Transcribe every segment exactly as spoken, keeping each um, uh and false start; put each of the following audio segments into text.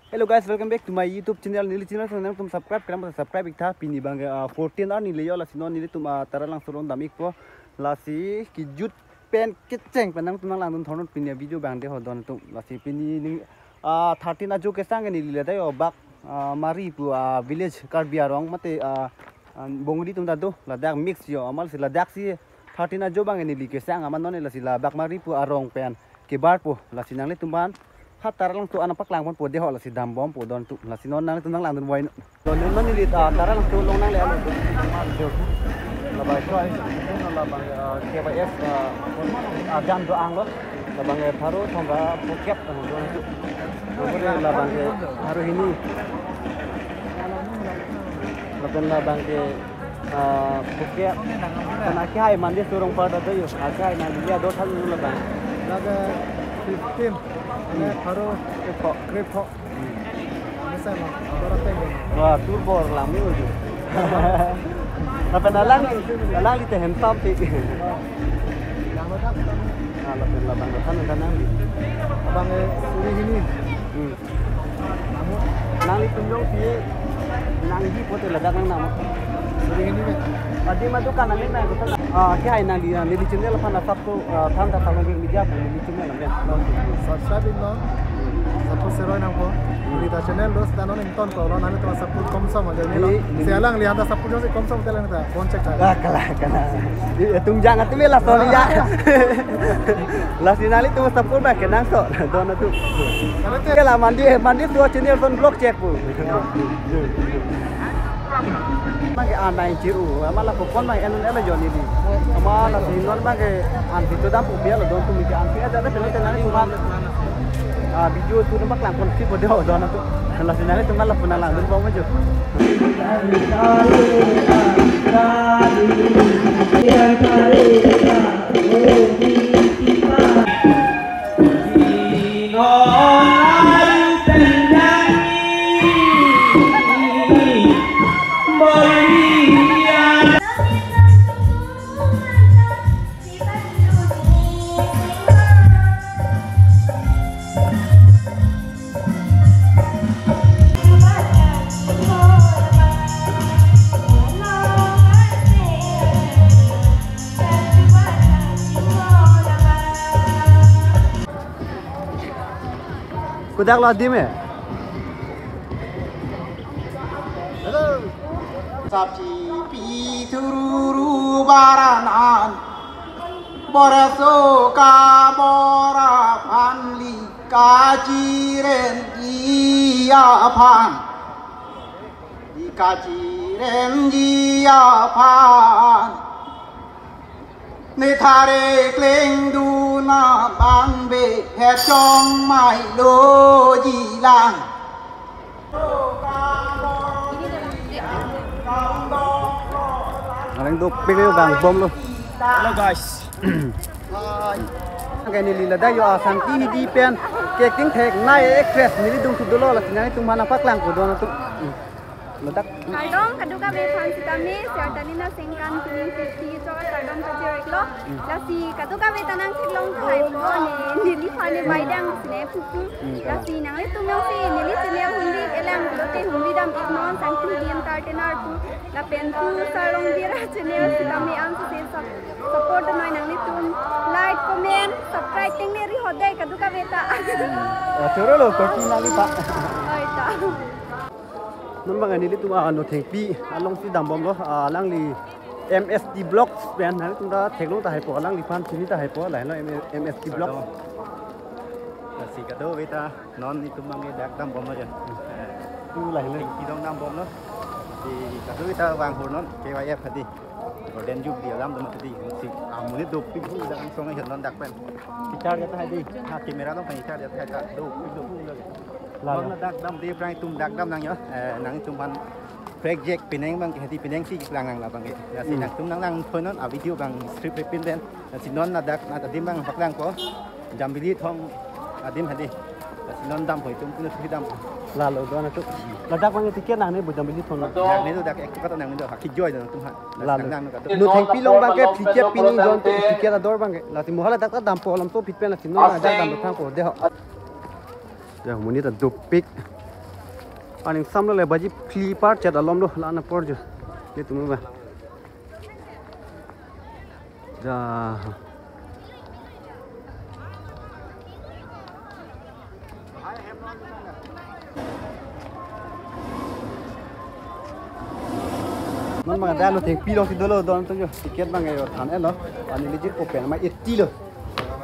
Hello guys, welcome back to my YouTube channel. Neli channel nangtum subscribe klemkle subscribe iktha. Pini abang ah, fourteen arni le yo, lasi non nelitum ah, Taralangso along dam ikpo. Lasi kejut pen kecheng pen nangtum nanglangdun thornon pini video abang de ho don atum. Lasi pini ning ah, thirteen ajo kesang ke neli ladak yo Bak ah, Mari pu ah, village Karbi Anglong mate ah, ah, Bongri atum ta do, ladak mix yo, amatsi ladak si thirteen ajo abang neli kesang amat non lasi la Bak Mari pu arong pen kebarpo, lasi nanglitum aphan ha Taralangso an nangpaklang ponpo de ho, lasi dambompo don atum, lasi non nanglitum nanglangdun voi. Don non neli ah, Taralangso along nangle alo. Labang choi, labang ah, K Y F ah, ah, dam do-ang lo. Labang ke pharo thomra phokep tang don atum. Labang ke labang ke pharo hini. Lapen labang ke ah, phokep. Kan akehai mandi surung pada do yo. Akehai nangli ador than dulu bang. Lake fifteen. Ane pharo krepho. Krepho. Bisa lo. Orang tengok. Wah, tur bor lang mi uju. Lapen alang, alang kita handsome ti. Yang lo tak? Ah, lapen labang than than nangli. Abang eh, suri hini. Hmm. Nanglitum jongsi nangji pote ladak nangnam. Suri hini me. Adi ma dukan nangli nang kota. Ah, akehai nangli neli channel aphan asap to ah, than ta salong media pu neli channel nang. Subscribe iknon. Support seroi nangpo. Neli ta channel dos ta non ington ko lo nangtum support komsom aja ni lo. Ni, ni. Si alangli anta support jongsi komsom te lang ta. Phone check ta. Ah, kalang, kalang. Di tungjang atum la sorry ya. Lasi nanglitum support abang kenangsot don atum. Kalau te- Kala mandi mandi dua channel son vlog check pu. Abang ke anai chiru, amat la kupon abang enun elo jon ini. Amat lasi non abang ke an video dampo biar lo don atum ke an ke aja de pele tenang iman. Ah, video tu nampak langkon si pada don atum. Lasi nanglitum amat la punang langdun bom aja. Kodak lo adim eh. Hello. Sapi pi thururu baranan. Boraso ka bora phanli kachirenji aphan. Kachirenji aphan. Nethare klengdun abang be hechong mai lo jilang. Areng dopik yo gang bom lo. Hello guys. Hi. Kaini neli ladak yo asangti hidi pen. Acting theknei actress neli dungthu dolo lasi nangtum aphan nangpaklangpo don atum. Ladak. Kardom, kadokave aphan sitame, Sertanina Sengkan pining fifty chok kardom pajir iklo. Lasi kadokave ta nangtheklong tahai po, ne, neliphan ne baidang sine pupu. Lasi nanglitum jongsi neli channel humri kelang pulote humri dam iknon, Sangti Hidi Entertainer pu. Lapen pu Sarlongbira channel sitame an si sub-, support noi nanglitum. Like, comment, subscribe tengne ri ho dei kadokave ta. Ah, choro lo, kopi nangli pa. Oi ta. Non abang nelitum ah, Nothengpi along si dambom lo, ah, alangli M S T Vlogs pen nangtum ta theklong tahai po, alangliphan chini tahai po, lahelo M-, M S T Vlogs. Lasi kadokave ta non itum abang dak dambom lo jan. Eh, tu lahelo. Nothengpi along dambom lo. Di kadokave ta vang hur non K Y F hadi. Golden Jubilee alam dam hadi. Si amonit dopik hu dak angsong ahin non dak pen. Picture jata hadi. Ha camera along pen picture jata hadi. Dopik dopik lo. Lalo. Non ladak damde aphrang itum dak dam nang yo. Eh, nangtum aphan project pining abang ke hadi pining si keklang nang labang ke. Lasi nangtum nanglang phone non a video abang script pin den. Lasi non ladak na adim abang paklangpo. Jambili Thong adim hadi. Lasi non dampo itum puno si dam. Lalo don atum. Ladak abang ticket nangne bo Jambili Thong. Nangne do dak ek ticket nangne do. Haki joy don atum ha. Lalo. Nang nang do atum. Nothengpi along abang ke ticket pining don atum ticket ador abang ke. Lasi mo hala dak ta dampo alam so pit pen lasi non ladak dam thangpo de ho. Ya, monit ta dopik. Aning samlo le baji phli par chet alom lo la-an apor jo. Nelitum ba. Ja. Non ma dalo thengpi lo si dolo don atum jo. Ticket abang yo than-et lo. Ani lijit ko pen ma eighty lo.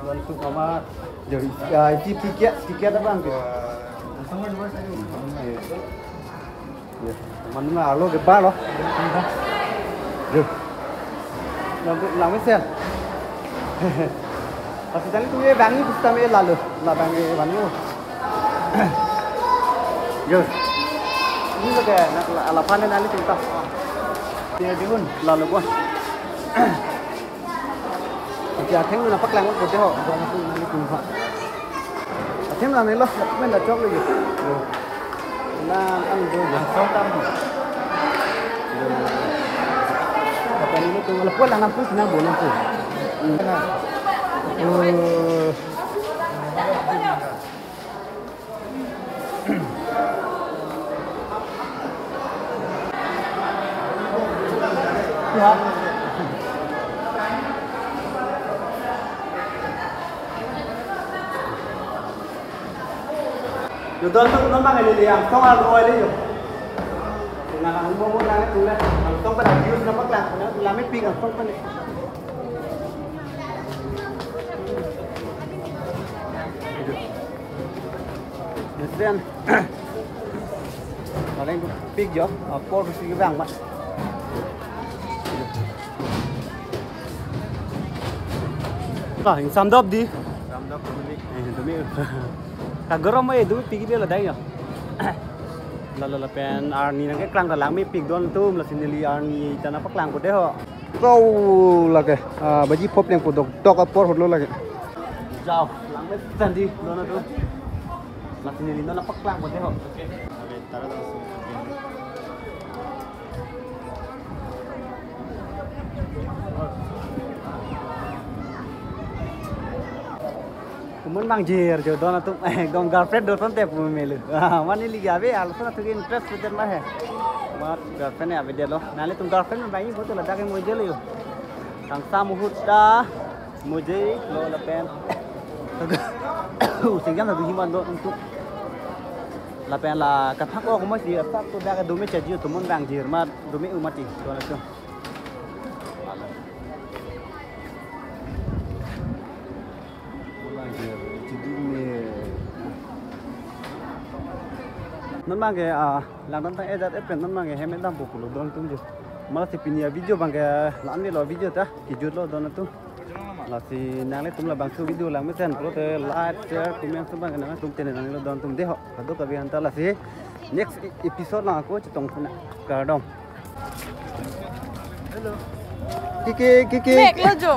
Don atum kama jo, ah, eighty ticket, ticket abang ke. Ya, mane arlo ke ba lo. Ya. Lang, langmesen. Pasi tali tu ye bangi pusitame lalo. La bangi bangi. Ya. Ini lagi, na, la, la panen ali cinta. Dia dihun, lalo gua. Ati atheng nangpaklang ko de ho, don atum nangtum ho. Atheng nang nelo, men da chok lagi. Na ang do. Langsung tam. Apa ni tu, lepas lang langsung senang bolong tu. Oh. Yo, don atum, non abang ke le, angsong arlo le yo. Na ang mo mo nangtum le. Angsong pen abuse nangpaklang, na la mepik angsong pen. Then, paling pik jo, apor si bang mat. Ah, ingsam dop di. Ingsam dop dumi. Eh, dumi. Kagorom eh, dumi pik di la dai jo. La la lapen arni nangkeklang ta lang mepik don atum, lasi neli arni ta nangpaklang ko de ho. Kau lake, ah, baji phop yang kodok dok apor hotlo lake. Jao, langmesen di, don atum. Lasi neli nangpaklang ko de ho. Atumon bang jir jo don atum, ekdom girlfriend do tangte pu melu. Ah, mane ligi ave, halason atum ke interest puter ma he. Mat girlfriend ya ave de lo. Nanglitum girlfriend bang ini foto ladak ke moje lo yo. Kangsam ahut ta moje lo lapen. Useng jam na duhi man do untuk. Lapen la kathak ko masi asap to dak dome chaji atumon bang jir ma dome umati don atum. Non abang ke, ah, langdam tang ejat epen non abang ke hem dampo pulo don atum jo. Malasi pini avideo abang ke la-an lo video ta kejut lo don atum. Lasi nanglitum labangso video langmesen pulote like, share, comment atum abang ke nangtum tene nanglo don atum de ho. Kadokave anta lasi next e-, episode lang ako chetong puna. Kardom. Hello. Kiki, kiki. Mek lo jo.